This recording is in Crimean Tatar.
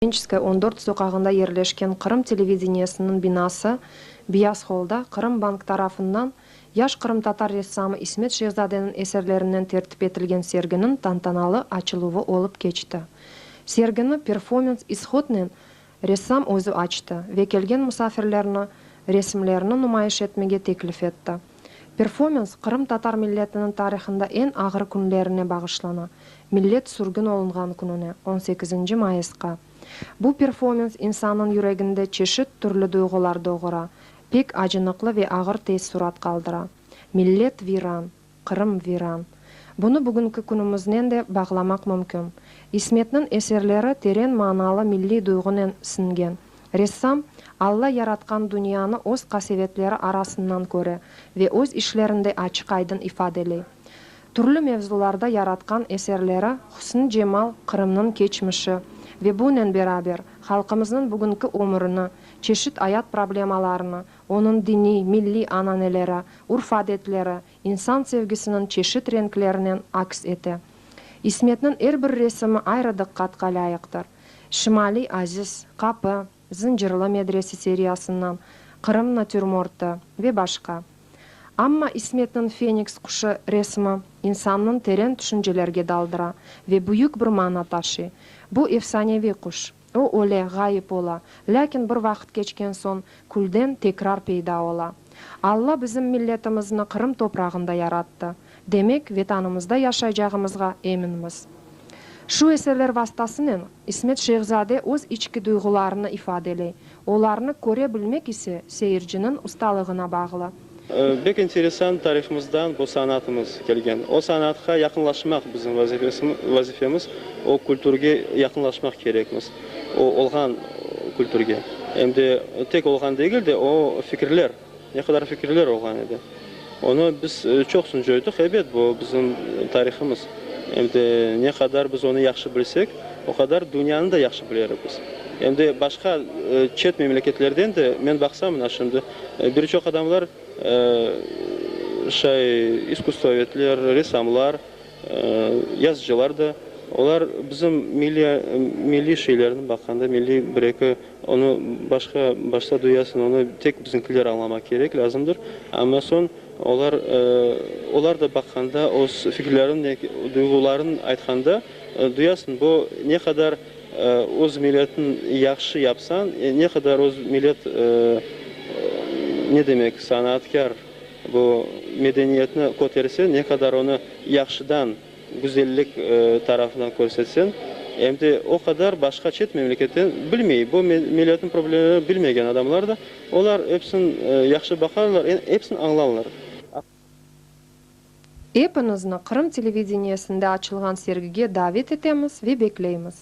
Studençeskaya 14 soqağında yerleşken Qırım televideniyesiniñ binası Beyaz holda Qırım Bank tarafından yaş qırımtatar ressamı İsmet Şehzadeniñ eserlerinden tertip etilgen serginiñ tantanalı açıluvı olıp keçti. Sergini performans İshodnen ressam özü açtı ve kelgen musafirlerni resimlerini numayış etmege teklif etti. Performans qırımtatar milletiniñ tarihında eñ ağır künlerine bağışlana, millet sürgün olunğan kününe, on sekizinci mayısqa. Bu performans insannıñ yüreginde çeşit türlü duyğular doğura, pek acınıqlı ve ağır teessurat qaldıra. Millet viran, Qırım viran. Bunı bugünki künümiznen de bağlamaq mümkün. İsmetniñ eserleri teren manalı milliy duyğunen siñgen. Ressam, Alla yaratqan dünyanı öz qasevetleri arasından köre ve öz işlerinde açıq-aydın ifadeley. Türlü mevzularda yaratqan eserleri hüsn-cemal Qırımnıñ keçmişi ve bunen beraber halqımıznıñ bugünki ömürini, çeşit ayat problemalarını, onıñ diniy, milliy ananeleri, urf-adetleri, insan sevgisiniñ çeşit renklerinen aks ete. İsmetniñ er bir resimi ayrı diqqatqa lâyıqtır. Şimaliy aziz, Qapı, Zıncırlı medrese seriyasından, Qırım natürmortı ve başqa. Amma İsmetniñ Feniks quşu resmi insannıñ teren tüşüncelerge daldıra ve büyük bir mana taşıy. Bu efsaneviy quş. O öle, ğayıp ola, lâkin bir vaqıt keçken soñ külden tekrar peyda ola. Alla bizim milletimizni Qırım toprağında yarattı. Demek, Vetanımızda yaşaycağımızğa eminmiz. Şu eserler vastasınen İsmet Şehzade öz içki duyğularını ifadeley, olarnı köre bilmek ise seyirciniñ ustalığına bağlı. Bek enteresan tarihımızdan bu sanatımız kelgen. O sanatqa yaqınlaşmaq bizim vazifemiz, o kültürge yaqınlaşmaq kerekmiz, o olğan kültürge. Em de tek olğan degil de, o fikirler. Ne qadar fikirler olğan edi. Onı biz çoqsun coydıq, ebet, bu bizim tarihımız. Em de ne qadar biz onı yahşı bilsek, o qadar dünyanı da yahşı bilermiz. Em de başqa çet memleketlerden de, men baqsam mına şimdi, bir çoq adamlar, şay iskusstvovedler, ressamlar, Yazıcılar da, olar bizim milliy milliy şeylerni baqqanda, milliy bir-eki, onı başqa, başta duyasıñ, onı tek bizimkiler añlamaq kerek, lâzimdir. Amma soñ olar, olar da baqqanda, öz fikirlerini, duyğularını aytqanda, duyasıñ, bu ne qadar öz milletniñ yahşı yapsañ, ne qadar öz millet, ne demek, sanatkâr, Bu medeniyetni köterse, ne qadar onı yahşıdan, güzellik tarafından körsetsen, em de o qadar başqa çet memleketten bilmey, bu milletniñ problemlerini bilmegen adamlar da, olar episin yahşı baqarlar, episini añlarlar. Epiñizni Qırım televideniyesinde açılğan sergige davet etemiz ve bekleymiz.